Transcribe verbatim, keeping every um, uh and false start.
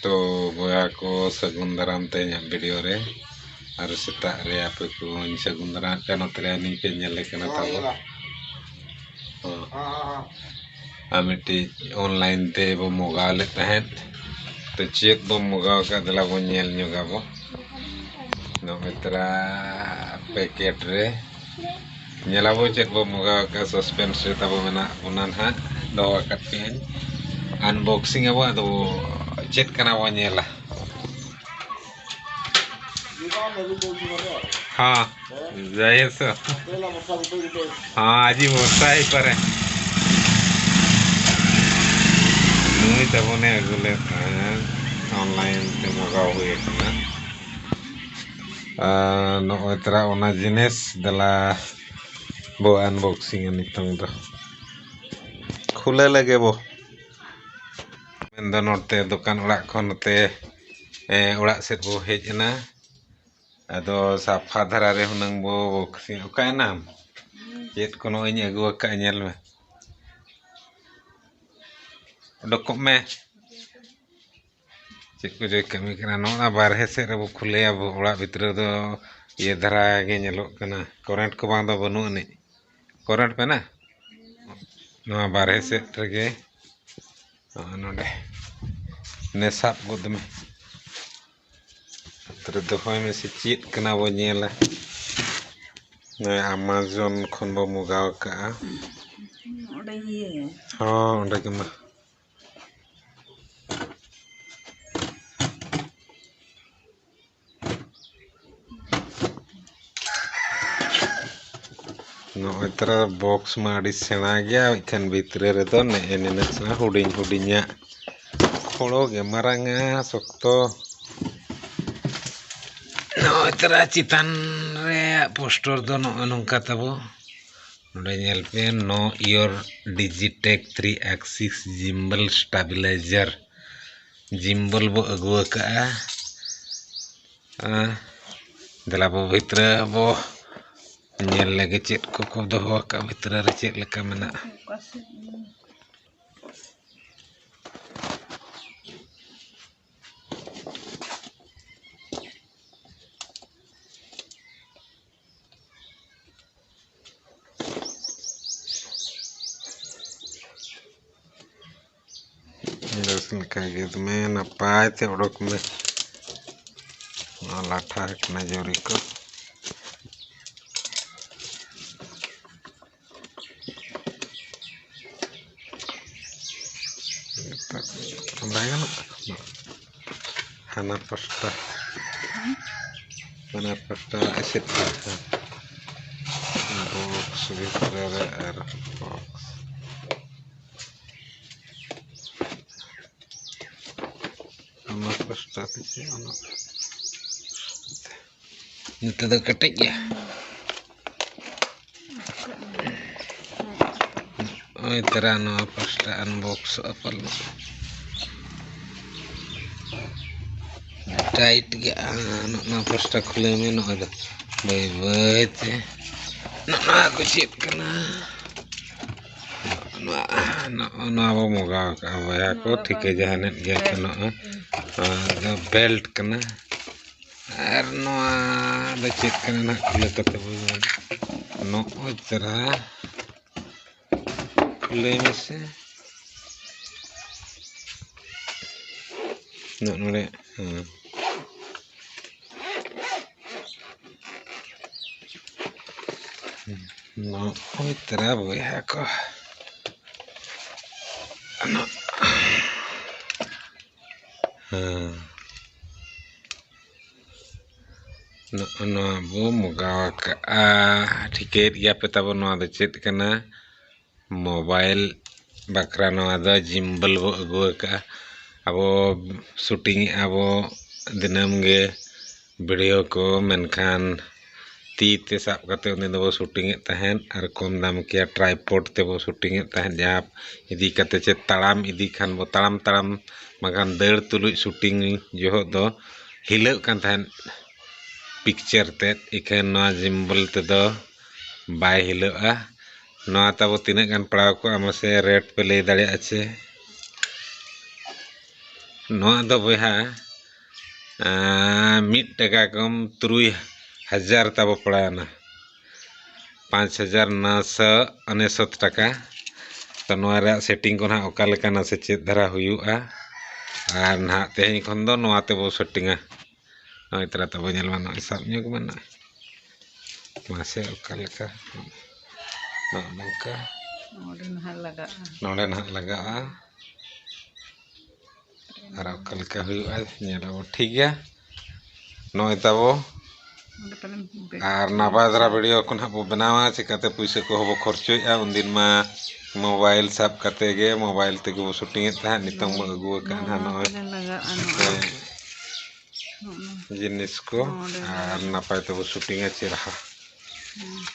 ᱛᱚ ᱵᱚᱭᱦᱟ ᱠᱚ, ᱥᱟᱹᱜᱩᱱ ᱫᱟᱨᱟᱢ ᱛᱮᱦᱮᱧᱟᱜ ᱵᱷᱤᱰᱤᱭᱳ ᱨᱮ᱾ ᱟᱨ ᱥᱮᱛᱟᱜ ᱨᱮ ᱟᱯᱮ ᱠᱚᱧ ᱥᱟᱹᱜᱩᱱ ᱫᱟᱨᱟᱢ ᱯᱮ᱾ ᱱᱚᱛᱮ ᱨᱮ ᱱᱤᱝᱠᱟᱹ ᱧᱮᱞᱮ ᱠᱟᱱᱟ ᱛᱟᱵᱚ᱾ ᱦᱚᱸ᱾ ᱟᱨ ᱢᱤᱫᱴᱤᱡ ᱚᱱᱞᱟᱭᱤᱱ ᱛᱮ ᱵᱚ ᱢᱚᱜᱟᱣ ᱞᱮᱫ ᱛᱟᱦᱮᱸᱫ᱾ ᱛᱚ ᱪᱮᱫ ᱵᱚ ᱢᱚᱜᱟᱣ ᱟᱠᱟᱫ, ᱫᱮᱞᱟ ᱵᱚᱱ ᱧᱮᱞ ᱧᱚᱜ ᱟᱵᱚ᱾ ᱱᱚᱜᱼᱚᱭ ᱛᱚᱨᱟ ᱯᱮᱠᱮᱴ ᱨᱮ ᱧᱮᱞᱟᱵᱚ ᱪᱮᱫ ᱵᱚ ᱢᱚᱜᱟᱣ ᱟᱠᱟᱫ᱾ ᱥᱟᱥᱯᱮᱱᱥ ᱨᱮ ᱛᱟᱵᱚ ᱢᱮᱱᱟᱜ ᱵᱚᱱᱟ ᱱᱟᱦᱟᱜ, ᱫᱚᱦᱚ ᱟᱠᱟᱫ ᱯᱮᱭᱟᱹᱧ᱾ ᱟᱱᱵᱚᱠᱥᱤᱝ ᱟᱵᱚ, ᱟᱫᱚ ᱪᱮᱫ ᱠᱟᱱᱟ ᱵᱚ ᱧᱮᱞᱟ᱾ ᱦᱚᱸ, ᱡᱟᱭ ᱦᱳᱠ᱾ ᱦᱚᱸ, ᱟᱡᱤ ᱵᱚᱨᱥᱟ ᱦᱩᱭ ᱯᱟᱨᱮ᱾ ᱱᱩᱭ ᱛᱟᱵᱚᱱᱮ ᱟᱹᱜᱩ ᱞᱮᱫ ᱛᱟᱦᱮᱸᱫ, ᱚᱱᱞᱟᱭᱤᱱ ᱛᱮ ᱢᱚᱜᱟᱣ ᱦᱩᱭ ᱟᱠᱟᱱᱟ᱾ ᱟᱨ ᱱᱚᱜᱼᱚᱭ ᱛᱚᱨᱟ ᱚᱱᱟ ᱡᱤᱱᱤᱥ, ᱫᱮᱞᱟ ᱵᱚ ᱟᱱᱵᱚᱠᱥᱤᱝᱟ ᱱᱤᱛᱚᱝ ᱫᱚ᱾ ᱠᱷᱩᱞᱟᱹ ᱞᱮᱜᱮ ᱵᱚ᱾ ᱢᱮᱱᱫᱚ ᱱᱚᱛᱮ ᱫᱚᱠᱟᱱ ᱚᱲᱟᱜ ᱠᱷᱚᱱ ᱱᱚᱛᱮ, ᱮ, ᱚᱲᱟᱜ ᱥᱮᱫ ᱵᱚ ᱦᱮᱡ ᱮᱱᱟ᱾ ᱟᱫᱚ ᱥᱟᱯᱷᱟ ᱫᱷᱟᱨᱟ ᱨᱮ ᱦᱩᱱᱟᱹᱝ ᱵᱚ ᱵᱚᱠᱥᱤᱝ᱾ ᱚᱠᱟᱭᱮᱱᱟᱢ? ᱪᱮᱫ ᱠᱚ ᱱᱚᱜᱼᱚᱭ ᱤᱧ ᱟᱹᱜᱩ ᱟᱠᱟᱫᱼᱟ, ᱧᱮᱞ ᱢᱮ᱾ ᱚᱰᱚᱠᱚᱜ ᱢᱮ᱾ ᱪᱮᱫ ᱠᱚ ᱪᱚᱭ ᱠᱟᱹᱢᱤ ᱠᱟᱱᱟ᱾ ᱱᱚᱜᱼᱚ ᱱᱟ ᱵᱟᱨᱦᱮ ᱥᱮᱫ ᱨᱮᱵᱚ ᱠᱷᱩᱞᱟᱹᱭᱟ ᱵᱚ, ᱚᱲᱟᱜ ᱵᱷᱤᱛᱨᱤ ᱫᱚ ᱤᱭᱟᱹ ᱫᱷᱟᱨᱟ ᱜᱮ ᱧᱮᱞᱚᱜ ᱠᱟᱱᱟ᱾ ᱠᱚᱨᱮᱱᱴ ᱠᱚ ᱵᱟᱝ ᱫᱚ ᱵᱟᱹᱱᱩᱜ ᱟᱹᱱᱤᱡ᱾ ᱠᱚᱨᱮᱱᱴ ᱢᱮᱱᱟᱜᱼᱟ ᱱᱚᱣᱟ ᱵᱟᱨᱦᱮ ᱥᱮᱫ ᱨᱮᱜᱮ᱾ ᱱᱚᱜᱼᱚ ᱱᱚᱰᱮ ᱱᱮ ᱥᱟᱵ ᱜᱚᱫ ᱢᱮ᱾ ᱱᱚᱛᱮ ᱨᱮ ᱫᱚᱦᱚᱭ ᱢᱮᱥᱮ, ᱪᱮᱫ ᱠᱟᱱᱟ ᱵᱚ ᱧᱮᱞᱟ᱾ ᱱᱚᱜᱼᱚᱭ ᱟᱢᱟᱡᱚᱱ ᱠᱷᱚᱱ ᱵᱚ ᱢᱚᱜᱟᱣ ᱠᱟᱜᱼᱟ᱾ ᱚᱸᱰᱮ ᱤᱭᱟᱹ᱾ ᱦᱚᱸ, ᱚᱸᱰᱮ ᱜᱮ ᱢᱟ᱾ ᱱᱚᱜᱼᱚᱭ ᱛᱚᱨᱟ ᱵᱚᱠᱥ ᱢᱟ ᱟᱹᱰᱤ ᱥᱮᱬᱟ ᱜᱮᱭᱟ, ᱢᱮᱱᱠᱷᱟᱱ ᱵᱷᱤᱛᱨᱤ ᱨᱮᱫᱚ ᱱᱮᱜᱼᱮ ᱱᱤᱱᱟᱹᱜ ᱥᱮᱬᱟ ᱦᱩᱰᱤᱧ ᱦᱩᱰᱤᱧᱟᱜ ᱠᱷᱚᱲᱚ ᱜᱮ ᱢᱟᱨᱟᱝᱟ ᱥᱚᱠᱛᱚ᱾ ᱱᱚᱜᱼᱚᱭ ᱛᱚᱨᱟ ᱪᱮᱛᱟᱱ ᱨᱮᱭᱟᱜ ᱯᱳᱥᱴᱚᱨ ᱫᱚ ᱱᱚᱜᱼᱚᱭ ᱱᱚᱝᱠᱟ ᱛᱟᱵᱚ᱾ ᱱᱚᱰᱮ ᱧᱮᱞ ᱯᱮ, Know Your Digitech three axis gimbal stabilizer, gimbal ᱵᱚ ᱟᱹᱜᱩ ᱟᱠᱟᱫᱼᱟ᱾ ᱟᱸ, ᱫᱮᱞᱟ ᱵᱚ ᱵᱷᱤᱛᱨᱤ ᱵᱚ ᱧᱮᱞ ᱞᱮᱜᱮ ᱪᱮᱫ ᱠᱚᱠᱚ ᱫᱚᱦᱚ ᱟᱠᱟᱫ ᱵᱷᱤᱛᱨᱤ ᱨᱮ, ᱪᱮᱫ ᱞᱮᱠᱟ ᱢᱮᱱᱟᱜᱼᱟ᱾ ᱵᱮᱥ ᱞᱮᱠᱟ ᱜᱮᱫ ᱢᱮ, ᱱᱟᱯᱟᱭ ᱛᱮ ᱚᱰᱚᱠ ᱢᱮ᱾ ᱱᱚᱣᱟ ᱞᱟᱴᱷᱟ ᱟᱠᱟᱱᱟ ᱡᱚᱨᱤ ᱠᱚ᱾ ᱵᱟᱭ ᱜᱟᱱᱚᱜ ᱠᱟᱱᱟ᱾ ᱦᱟᱱᱟ ᱯᱟᱥᱴᱟ, ᱦᱟᱱᱟ ᱯᱟᱥᱴᱟ ᱮᱥᱮᱫ ᱠᱟᱜᱼᱟ᱾ ᱵᱚᱠᱥ ᱵᱷᱤᱛᱨᱤ ᱨᱮ ᱟᱨ ᱵᱚᱠᱥ᱾ ᱚᱱᱟ ᱯᱟᱥᱴᱟ ᱛᱮ ᱪᱮ ᱚᱱᱟ ᱯᱟᱥᱴᱟ ᱛᱮ? ᱱᱤᱛᱚᱜ ᱫᱚ ᱠᱮᱴᱮᱡ ᱜᱮᱭᱟ᱾ ᱱᱚᱜᱼᱚᱭ ᱛᱟᱨᱟ ᱱᱚᱣᱟ ᱯᱟᱥᱴᱟ ᱟᱱᱵᱚᱠᱥᱚᱜᱼᱟ ᱯᱟᱞᱮ᱾ ᱴᱟᱭᱤᱴ ᱜᱮᱭᱟ᱾ ᱱᱚᱜᱼᱚ ᱱᱚᱣᱟ ᱯᱟᱥᱴᱟ ᱠᱷᱩᱞᱟᱹᱣ ᱢᱮ᱾ ᱱᱚᱜᱼᱚᱭ ᱫᱚ ᱵᱟᱹᱭ ᱵᱟᱹᱭ ᱛᱮ ᱱᱚᱜᱼᱚ ᱱᱚᱣᱟ ᱠᱚ ᱪᱮᱫ ᱠᱟᱱᱟ᱾ ᱱᱚᱣᱟ, ᱱᱚᱜᱼᱚ ᱱᱚᱣᱟ ᱵᱚ ᱢᱚᱜᱟᱣ ᱠᱟᱜᱼᱟ ᱵᱚᱭᱦᱟ ᱠᱚ, ᱴᱷᱤᱠᱟᱹ ᱡᱟᱦᱟᱱᱮᱫ ᱜᱮᱭᱟ ᱯᱮ ᱱᱚᱜᱼᱚᱭ᱾ ᱱᱚᱣᱟ ᱫᱚ ᱵᱮᱞᱴ ᱠᱟᱱᱟ᱾ ᱟᱨ ᱱᱚᱣᱟ ᱫᱚ ᱪᱮᱫ ᱠᱟᱱᱟ ᱱᱟᱦᱟᱜ ᱠᱷᱩᱞᱟᱹ ᱠᱟᱛᱮ ᱵᱚᱱ ᱧᱮᱞᱟ᱾ ᱱᱚᱜᱼᱚᱭ ᱛᱟᱨᱟ ᱠᱷᱩᱞᱟᱹᱭ ᱢᱮᱥᱮ᱾ ᱱᱚᱜᱼᱚ ᱱᱚᱰᱮ, ᱦᱮᱸ᱾ ᱱᱚᱜᱼᱚᱭ ᱛᱟᱨᱟ ᱵᱚᱭᱦᱟ ᱠᱚ᱾ ᱱᱚᱜ-, ᱦᱮᱸ᱾ ᱱᱚᱜᱼᱚ ᱱᱚᱣᱟ ᱵᱚ ᱢᱚᱜᱟᱣ ᱟᱠᱟᱜᱼᱟ᱾ ᱴᱷᱤᱠᱟᱹᱭᱮᱫ ᱜᱮᱭᱟ ᱯᱮ ᱛᱟᱵᱚ ᱱᱚᱣᱟ ᱫᱚ ᱪᱮᱫ ᱠᱟᱱᱟ? ᱢᱳᱵᱟᱭᱤᱞ ᱵᱟᱠᱷᱨᱟ ᱱᱚᱣᱟ ᱫᱚ ᱡᱤᱢᱵᱚᱞ ᱵᱚ ᱟᱹᱜᱩ ᱟᱠᱟᱜᱼᱟ᱾ ᱟᱵᱚ ᱥᱩᱴᱤᱝ ᱮᱜᱼᱟ ᱵᱚ ᱫᱤᱱᱟᱹᱢ ᱜᱮ ᱵᱷᱤᱰᱤᱭᱳ ᱠᱚ, ᱢᱮᱱᱠᱷᱟᱱ ᱛᱤ ᱛᱮ ᱥᱟᱵ ᱠᱟᱛᱮ ᱩᱱᱤ ᱫᱚᱵᱚ ᱥᱩᱴᱤᱝ ᱮᱫ ᱛᱟᱦᱮᱸᱫ ᱟᱨ ᱠᱚᱢ ᱫᱟᱢ ᱠᱮᱭᱟ ᱴᱨᱟᱭᱯᱚᱰ ᱛᱮᱵᱚ ᱥᱩᱴᱤᱝ ᱮᱫ ᱛᱟᱦᱮᱸᱫ, ᱡᱟᱦᱟᱸ ᱤᱫᱤ ᱠᱟᱛᱮ ᱪᱮᱫ ᱛᱟᱲᱟᱢ ᱤᱫᱤ ᱠᱷᱟᱱ ᱵᱚ ᱛᱟᱲᱟᱢ ᱛᱟᱲᱟᱢ, ᱵᱟᱝᱠᱷᱟᱱ ᱫᱟᱹᱲ ᱛᱩᱞᱩᱡ ᱥᱩᱴᱤᱝ ᱡᱚᱦᱚᱜ ᱫᱚ ᱦᱤᱞᱟᱹᱜ ᱠᱟᱱ ᱛᱟᱦᱮᱸᱫ ᱯᱤᱠᱪᱟᱨ ᱛᱮᱫ, ᱤᱠᱷᱟᱹᱱ ᱱᱚᱣᱟ ᱡᱤᱢᱵᱚᱞ ᱛᱮᱫᱚ ᱵᱟᱭ ᱦᱤᱞᱟᱹᱜᱼᱟ᱾ ᱱᱚᱣᱟ ᱛᱟᱵᱚ ᱛᱤᱱᱟᱹᱜ ᱜᱟᱱ ᱯᱟᱲᱟᱣ ᱠᱚᱜᱼᱟ ᱢᱟᱥᱮ ᱨᱮᱴ ᱯᱮ ᱞᱟᱹᱭ ᱫᱟᱲᱮᱭᱟᱜᱼᱟ ᱪᱮ? ᱱᱚᱣᱟ ᱫᱚ ᱵᱚᱭᱦᱟ, ᱟᱸ, ᱢᱤᱫ ᱴᱟᱠᱟ ᱠᱚᱢ ᱛᱩᱨᱩᱭ ᱦᱟᱡᱟᱨ ᱛᱟᱵᱚ ᱯᱟᱲᱟᱣᱱᱟ᱾ ᱯᱟᱸᱪ ᱦᱟᱡᱟᱨ ᱱᱚᱥᱚ ᱚᱱᱮᱥᱚᱛ ᱴᱟᱠᱟ᱾ ᱛᱚ ᱱᱚᱣᱟ ᱨᱮᱭᱟᱜ ᱥᱮᱴᱤᱝ ᱠᱚ ᱱᱟᱦᱟᱜ ᱚᱠᱟ ᱞᱮᱠᱟ ᱱᱟᱥᱮ ᱪᱮᱫ ᱫᱷᱟᱨᱟ ᱦᱩᱭᱩᱜᱼᱟ, ᱟᱨ ᱱᱟᱦᱟᱜ ᱛᱮᱦᱮᱧ ᱠᱷᱚᱱ ᱫᱚ ᱱᱚᱣᱟ ᱛᱮᱵᱚ ᱥᱮᱴᱤᱝᱟ᱾ ᱱᱚᱜᱼᱚᱭ ᱛᱟᱨᱟ ᱛᱟᱵᱚ ᱧᱮᱞ ᱢᱟ, ᱱᱚᱜᱼᱚᱭ ᱥᱟᱵ ᱧᱚᱜ ᱢᱮ ᱱᱚᱜᱼᱚᱭ᱾ ᱢᱟᱥᱮ ᱚᱠᱟ ᱞᱮᱠᱟ? ᱱᱚᱜᱼᱚ ᱱᱚᱝᱠᱟ᱾ ᱱᱚᱰᱮ ᱱᱟᱦᱟᱜ ᱞᱟᱜᱟᱜᱼᱟ᱾ ᱱᱚᱰᱮ ᱱᱟᱦᱟᱜ ᱞᱟᱜᱟᱜᱼᱟ᱾ ᱟᱨ ᱚᱠᱟ ᱞᱮᱠᱟ ᱦᱩᱭᱩᱜᱼᱟ ᱧᱮᱞ ᱟᱵᱚ, ᱴᱷᱤᱠ ᱜᱮᱭᱟ᱾ ᱱᱚᱜᱼᱚᱭ ᱛᱟᱵᱚ ᱱᱚᱰᱮ ᱯᱟᱞᱮᱱ ᱵᱮ- ᱟᱨ ᱱᱟᱯᱟᱭ ᱫᱷᱟᱨᱟ ᱵᱷᱤᱰᱤᱭᱳ ᱠᱚ ᱱᱟᱦᱟᱜ ᱵᱚ ᱵᱮᱱᱟᱣᱟ, ᱪᱤᱠᱟᱛᱮ ᱯᱩᱭᱥᱟᱹ ᱠᱚᱦᱚᱸ ᱵᱚ ᱠᱷᱚᱨᱪᱚᱭᱮᱫᱼᱟ᱾ ᱩᱱᱫᱤᱱ ᱢᱟ ᱢᱳᱵᱟᱭᱤᱞ ᱥᱟᱵ ᱠᱟᱛᱮ ᱜᱮ, ᱢᱳᱵᱟᱭᱤᱞ ᱛᱮᱜᱮ ᱵᱚ ᱥᱩᱴᱤᱝ ᱮᱫ ᱛᱟᱦᱮᱸᱫ᱾ ᱱᱤᱛᱚᱝ ᱵᱚ ᱟᱹᱜᱩ ᱟᱠᱟᱫ ᱱᱟᱦᱟᱜ ᱱᱚᱜᱼᱚᱭ ᱯᱟᱞᱮᱱ ᱞᱟᱜᱟᱜᱼᱟ ᱱᱚᱜᱼᱚᱭ᱾ ᱦᱮᱸ, ᱱᱚᱜᱼᱚ ᱱᱚᱣᱟ᱾ ᱡᱤᱱᱤᱥ ᱠᱚ ᱱᱚᱰᱮ ᱟᱨ ᱞᱟᱜᱟᱜᱼᱟ᱾ ᱱᱟᱯᱟᱭ ᱛᱮᱵᱚ ᱥᱩᱴᱤᱝᱟ ᱪᱮᱨᱦᱟ᱾ ᱦᱮᱸ᱾